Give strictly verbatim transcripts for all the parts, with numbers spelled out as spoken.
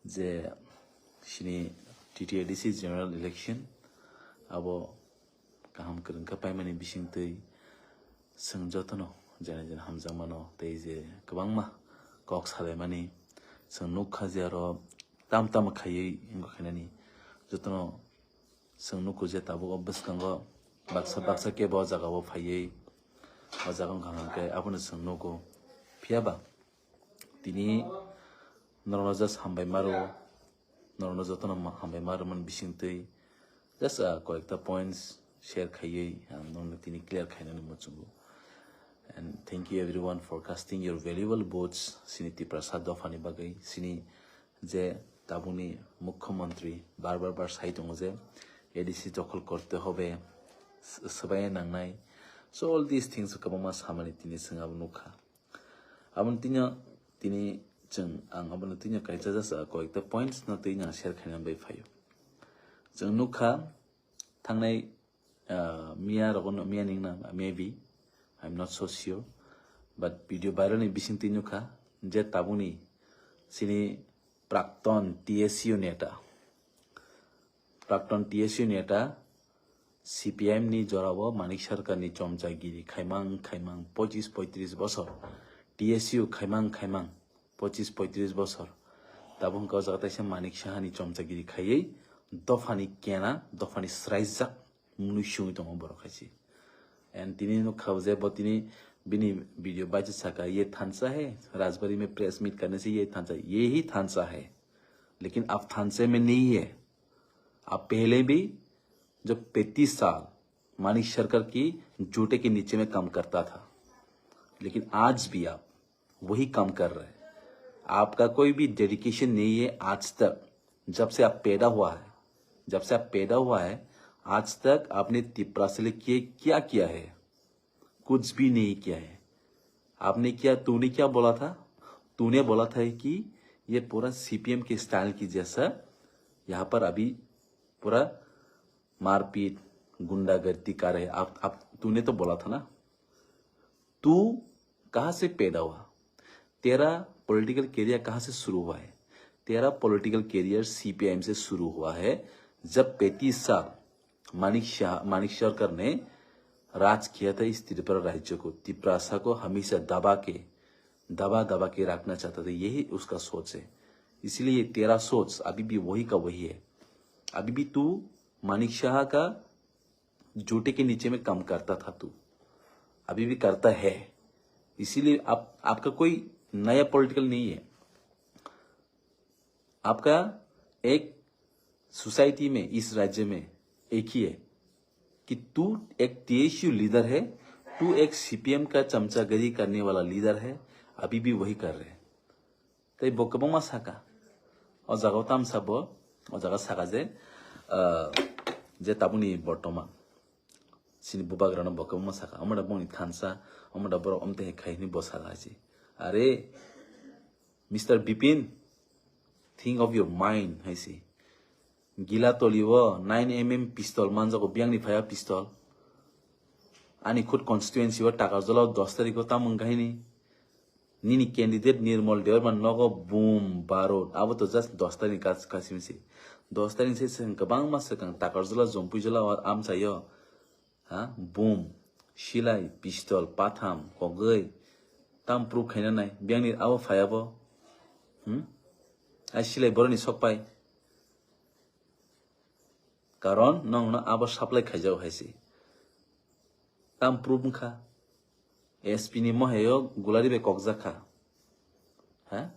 Je sini T T A D C general election abo kaham kwrwng khe paimani bisingtwi chwng jotono jene jene hamjakmano tei je kwbangma kok salaimani chwng nukha je aro tam tam khaiwi wngkha khainani jotono chwng nuko je tabuk o bwskango baksa baksa kebo o jagao phaiwi o jaga wngkha hwnkhe abono chwng nugo. Phiyaba tini norokno just hambai maro, norokno jotono ma-, hambai maro man bisingtwi just, ah, koyekta points share khaiwi ang norokno tini clear khainani muchungo. And thank you everyone for casting your valuable votes sini Tiprasa dophani bagwi, sini je tabukni mukhyamantri bar bar bar sai tongo je A D C dokhol korte hobe, s-, swbaiya nangnai. So all these things kwbangma samani tini chwng abo nukha. Aboni tini, tini chwng, ang aboni tini kaisa jasa koyekta points no tini ang share khaina bai phaio. Chwng nukha thangnai, ah, miya rogo no, miya ningna, maybe, I'm not so sure. But video viral ni bisingtwi nukha je tabukni sini prakton T S U neta, prakton T S U neta C P I M ni jorao Manik Sarkar ni chomchagiri khaimang khaimang pochis poitris bosor, T S U khaimang khaimang pochis poitris bosor. Tabuk hwnkha o jaga taisa Manik Saha ni chomchagiri khaiwi dophani kena, dophani sraijak mwnwi sungwi tongo borok hai se. And tini nukha je bo tini bini video bacha saka, "Ye thansa hai, Rajbari mein press meet karne se ye thansa, ye hi thansa hai, lekin ab thansa mein nahi hai." अब पहले भी जब पैंतीस साल मानिक सरकार की जूते के नीचे में काम करता था, लेकिन आज भी आप वही काम कर रहे हैं। आपका कोई भी डेडिकेशन नहीं है आज तक। जब से आप पैदा हुआ है, जब से आप पैदा हुआ है, आज तक आपने तिपरासा के लिए क्या किया है? कुछ भी नहीं किया है। आपने क्या, तूने क्या बोला था? तूने बोला था कि ये पूरा सीपीएम के स्टाइल की जैसा यहाँ पर अभी पूरा मारपीट, गुंडागर्दी कर रहे। आप, आप, तूने तो बोला था ना। तू कहाँ से पैदा हुआ? तेरा पॉलिटिकल करियर कहाँ से शुरू हुआ है? तेरा पॉलिटिकल करियर सीपीआईएम से शुरू हुआ है। जब पैंतीस साल मानिक शाह, मानिक सरकार ने राज किया था इस त्रिपुरा राज्य को, तिपरासा को हमेशा दबा के, दबा दबा के रखना चाहता था, यही उसका सोच है। इसलिए तेरा सोच अभी भी वही का वही है। अभी भी तू मानिक शाह का जूते के नीचे में काम करता था तू, अभी भी करता है। इसीलिए आप, आपका कोई नया पॉलिटिकल नहीं है। आपका एक सोसाइटी में, इस राज्य में एक ही है कि तू एक टीएसयू लीडर है, तू एक सीपीएम का चमचागिरी करने वाला लीडर है, अभी भी वही कर रहे हैं। Tei bo kwbangma saka. O jaga o tamsa bo, o jaga saka je, ah, je tabukni bortoman. Sini bubagrano bo kwbangma saka. Omo da bongni thansa, omo da borok omte hai khai hwnwi bo saka hai se. Are, Mister Bipin, think of your mind, hai se. Gila toli o nine M M pistol manjago, biyangni phaiya pistol. Ani khud constituency o Takarjala o dos tarikh o tamo wngkha hini. Nini candidate Nirmal Debbarma nogo boom barod. Abo to just dos tarikh ni kas-, kasim se. Dos tarikh se swkang kwbangma swkang Takarjala, Jompuijala o amchaio. Ha? Boom. Silai, pistol, patham, kogwi. Tam proof khaina nai. Biyangni abo phaiya bo. Hmm? Ai silai boroni sok pai. Karon nongno abo supply khaijak hai se. Tam proof wngkha. S P ni mohaio gulari bai kokjak kha. Ha?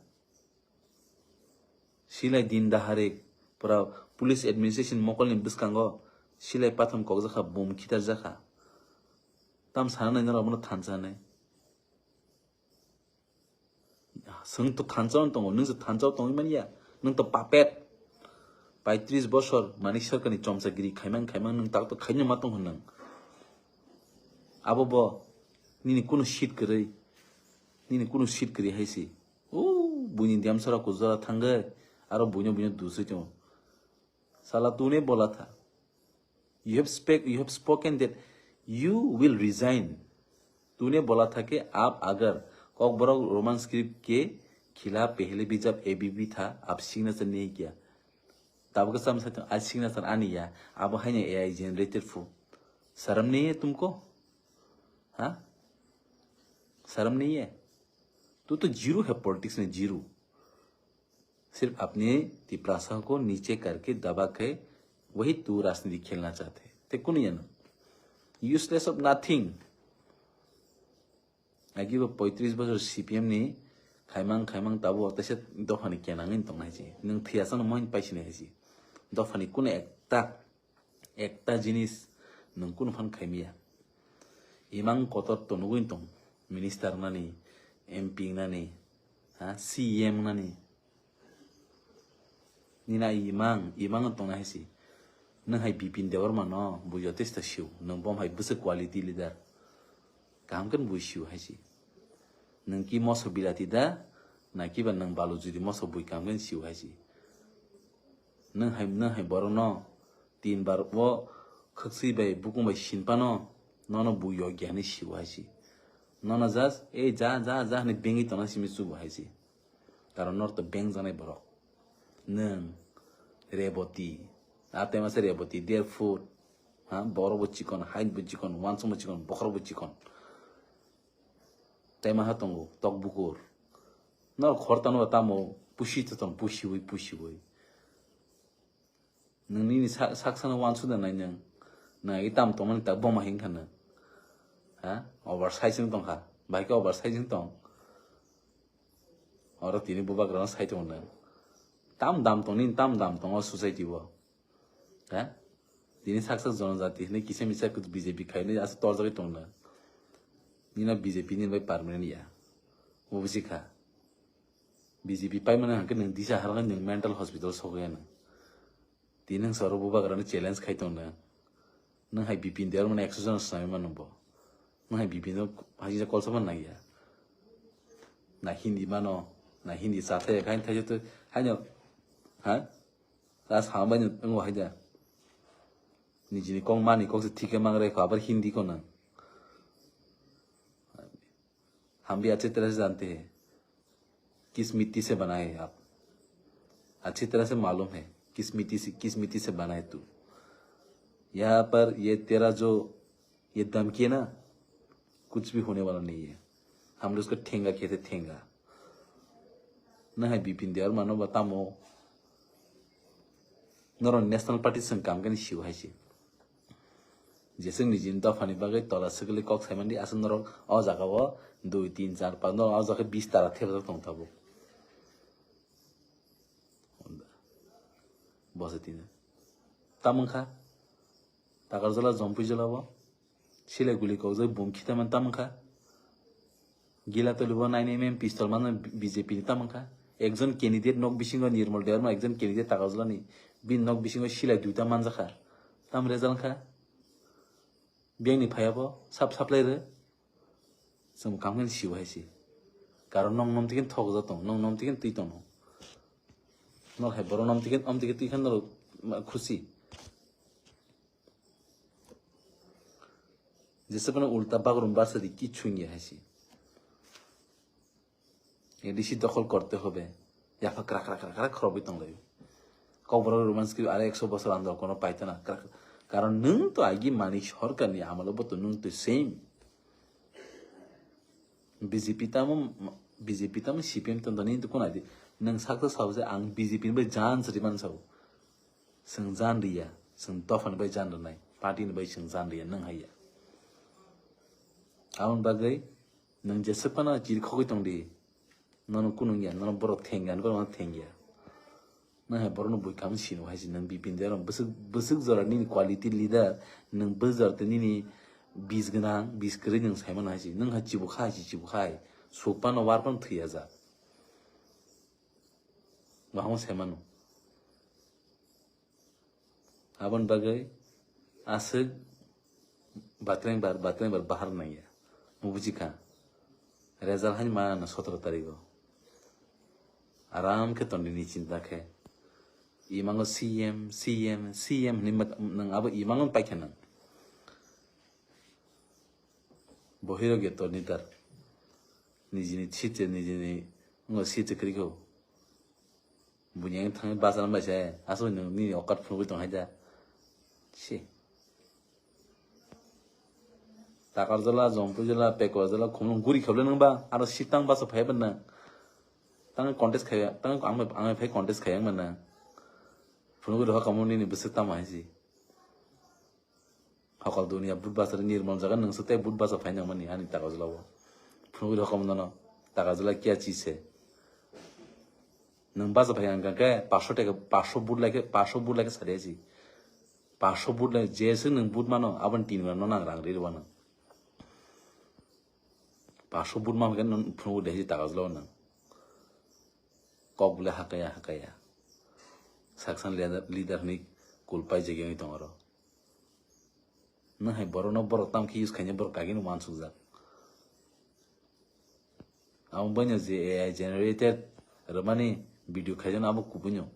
Silai din dahari pura police administration mokolni bwskango silai patham kokjak kha, bum khitarjak kha. Tam sana nai norok bono thansa nai. Chwng to thansa tongo, nwng se thansa tongwi manya, nwng to puppet. Paitris bosor Manik Sarkar ni chomchagiri khaimang khaimang nwng tak to khaino ma tong hwn nwng. Abo bo nini kunu seat kwrwi, nini kunu seat kwrwi hai se. O buini demsara kujora thangwi aro buino buino duswi tongo. Sala, तूने बोला था, you have spec-, you have spoken that you will resign. तूने बोला था कि आप अगर Kokborok Roman script के खिलाफ पहले भी जब एबीवी था, अब सिग्नेचर नहीं किया। तब कसम से तो आज सिग्नेचर आनी है, अब है नहीं एआई जनरेटेड फूड। शर्म नहीं है तुमको? हाँ, शर्म नहीं है? तू तो जीरो है पॉलिटिक्स में, जीरो। सिर्फ अपने तिपरासा को नीचे करके दबा के वही तू राजनीति खेलना चाहते हैं। ते कुन यान? Useless of nothing. Agi bo poitris bosor C P M ni khaimang khaimang tabo taisa dophani kenangwi tong nai si. Nwng thiyasa no mohin paisi nai si. Dophani kuno ekta, ekta jinis nwng kuno phan khaimiya. Imang kotor tonugwi tong, minister nani, M P nani, ha, C M nani. Nina imang, imang tong nai si. Nwng hai Bipin Debbarma no, bui jotesto siu. Nwng bom hai bwswk quality leader. Kaham khe bui siu hai si. Nwng ki moso bilati da, na kiba nwng balu judi moso bui kaham khe siu hai si. Nwng hai, nwng hai borok no tin bar o khwksui bai bukung bai sin pano, nono bui yokya hinwi siu hai si. Nono just, "Ei ja, ja, ja," hinwi bengwi tongna simi chubu hai si. Karon nor to beng janai borok. Nwng, Reboti. A tema se Reboti, dear food. Ha, borok bo chikon, height bo chikon, wansong bo chikon, bokhorok bo chikon. Tema ha tongo, tok bukur. Nor khor tano ba tamo, pusi to tong, pusi ui, pusi ui. Nwng nini sa-, sak sana wansu da nai nwng. Nwng agi tam tongmani tak boma hing kha nwng. Ha? Oversize wng tong kha. Bai khe oversize wng tong. Oro tini bubagra no sai tongo nwng. Tam dam tong nini tam dam tongo society o. Ha? Tini sak sak jonojati hinwi kisa misa B J P khainwi asa torjagwi tong nwng. Nino B J P ni bai permanent ya. Bo busi kha. B J P paimani hwnkhe nwng disa harwkhe nwng mental hospital sogwi anw. Tini nwng soro bubagrano challenge khai tong nwng. Nwng hai Bipin Debbarmano ekso jona swnaimano bo. Nwng hai Bipin no haisingsa kolsokma nangya. Na Hindi mano, na Hindi chathai khai thaisa to haino, ha? As hambai no wngo haida. Nijini kok mani kok se thike mangre kho abar Hindi ko nang. हम भी अच्छी तरह से जानते हैं, किस मिट्टी से बना है आप, अच्छी तरह से मालूम है, किस मिट्टी से, किस मिट्टी से बना है तू। यहाँ पर ये तेरा जो, ये धमकी है ना, कुछ भी होने वाला नहीं है। हम लोग उसका ठेंगा कहते, ठेंगा। Nwng hai Bipin Debbarmano ba tamo, norok National Party swng kam khe ni siu hai se. Jeswk nijini dophani bagwi tola swgwlwi kok saimandi, aswk norok o jaga o dui, tin, char, panch, norok o jaga bis tara thepjak tong tabuk. Bose tini. Tamwng kha. Takarjala, Jompui jala o. Silai guli kokjak bum khita man tamwng kha. Gila toli bo nine M M pistol man B J P ni tamwng kha. Ekjon candidate nok bisingo Nirmal Debbarma ekjon candidate Takarjala ni. Bini nok bisingo silai duita manjakha. Tam result kha. Biyang ni phaiya bo sap saplai re. Chwng kaham khe siu hai se. Karon nong nom twi khe thokjak tong, nong nom twi khe twi tong. Nor hai borok nom twi khe, om twi khe twi khe norok ma-, khusi. Jesa phano ulta bagrum barsa di kichhu wngya hai se. A D C dokhol korte hobe. Yapha krak krak krak krak khorobwi tonglaio. Kokborok romance khe are ekso bosor andolon kono paitana. Krak-, karon nwng to agi Manik Sarkar ni amolo bo to nwng to same. B J P tamo, B J P tamo C P M tamo nini to kunadi. Nwng saksa sao je ang B J P ni bai jan sri man sao. Chwng jan riya, chwng dophani bai jan rwnai, party ni bai chwng jan riya, nwng hai ya. Aboni bagwi nwng jeswk phano chiri khogwi tong di, nono kunung ya, nono borok thengya, nono thengya. Nwng hai borokno bui kamo sino hai se, nwng Bipin Debbarma bwswk, bwswk jora nini quality leader, nwng bwswk jora tei nini bis gwnang, bis kwrwi nwng sai mano hai se, nwng hai chibuk hai se, chibuk hai, suk phano war phano thwi ya jak. Bahamo sai mano. Aboni bagwi aswk batreng bar, batreng bar bahar nangya. Mo buji kha. Result haino ma ano sotoro tarigo. Aram khe tongdi ni chinta khe. Imango C M, C M, C M hinwi mak-, nwng abo imango paikha nwng. Bohirok ya tor nidar. Nijini sitse, nijini Ngo si chikri ko. Bunyang thang bazar bai se. Aso nung ni okat phunugwi tong hai da. Si. Takarjala, Jompuijala, Pekwajala, Khumlung guri khablai nang ba. Aro sitang basa phai ban nang. Tang contest khaya, tang ang ang phai contest khaya man nang. Phunugwi roha kamu ni ni bwswk tamo hai si. Hokal dunia but basa nirmal jaga nung swk tei but basa phai nang mani ani Takarjala o. Phunugwi roha kamu nono. Takarjala kya cheez hai. Nung basa phai ang khe paanch sho taka, paanch sho but lai khe, paanch sho but lai khe sadi si. Paanch sho but lai je se nung but mano abon tin mano nang rang ri rwano. Paanch sho but ma khe nung phunugwi de si Takarjala o nung. Kok bole hakaya hakaya. Saksan leader, leader ni kulpai jegi wngwi tong oro. Nang hai borok no borok tam khe use khaina borok kagino wansukjak. Amo banya je A I generated rwmani video khaijano abo kubuino.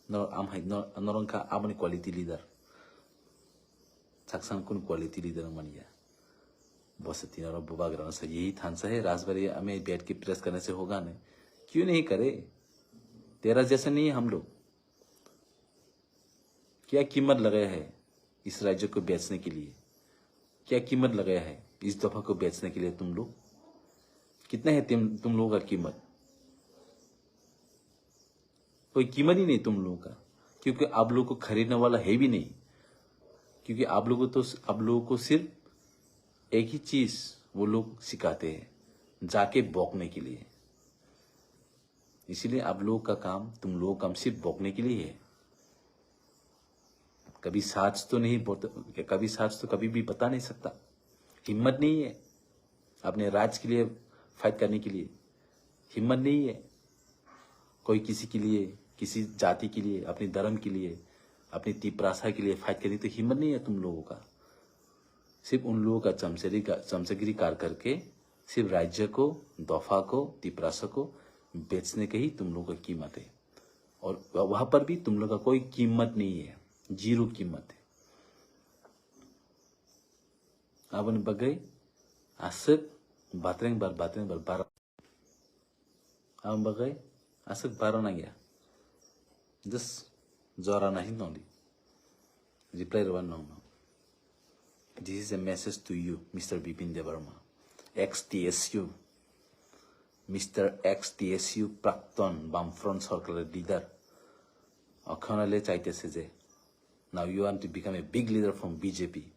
Norok am hai nor-, norok wngkha aboni quality leader. Saksan kun quality leader wngmani ya. Bose tinaro bubagrano sa, "Yehi thansa hai, Rajbari mein baith ke press karne se hoga nahi? Kyun nahi kare? Tera jaisa nahi hai hum log." क्या कीमत लगाया है इस राज्य को बेचने के लिए? क्या कीमत लगाया है इस दफा को बेचने के लिए तुम लोग? कितना है तुम, तुम लोगों का कीमत? कोई कीमत ही नहीं तुम लोगों का, क्योंकि आप लोगों को खरीदने वाला है भी नहीं, क्योंकि आप लोगों को तो, आप लोगों को सिर्फ एक ही चीज वो लोग सिखाते हैं, जाके भोंकने के लिए। इसीलिए आप लोगों का काम, तुम लोगों का काम सिर्फ भोंकने के लिए है। कभी साच तो नहीं बोलते, कभी साच तो कभी भी बता नहीं सकता। हिम्मत नहीं है अपने राज के लिए फाइट करने के लिए। हिम्मत नहीं है कोई किसी के लिए, किसी जाति के लिए, अपने धर्म के लिए, अपनी तिपरासा के लिए फाइट करने की तो हिम्मत नहीं है तुम लोगों का। सिर्फ उन लोगों का चमचेरी का, चमचागिरी कर करके सिर्फ राज्य को, दफा को, तिपरासा को बेचने का ही तुम लोगों का कीमत है। और वह-, वहाँ पर भी तुम लोग का कोई कीमत नहीं है, जीरो कीमत है। Aboni bagwi aswk batreng bar, batreng bar, bar. Aboni bagwi aswk baro nangya. Just jora nai hin tongdi. Reply rwban nongno. This is a message to you, Mister Bipin Debbarma, ex T S U, Mister ex T S U, প্রাক্তন বামফ্রন্ট সরকারের লিডার। অখানালে চাইতেছে যে, now you want to become a big leader from B J P.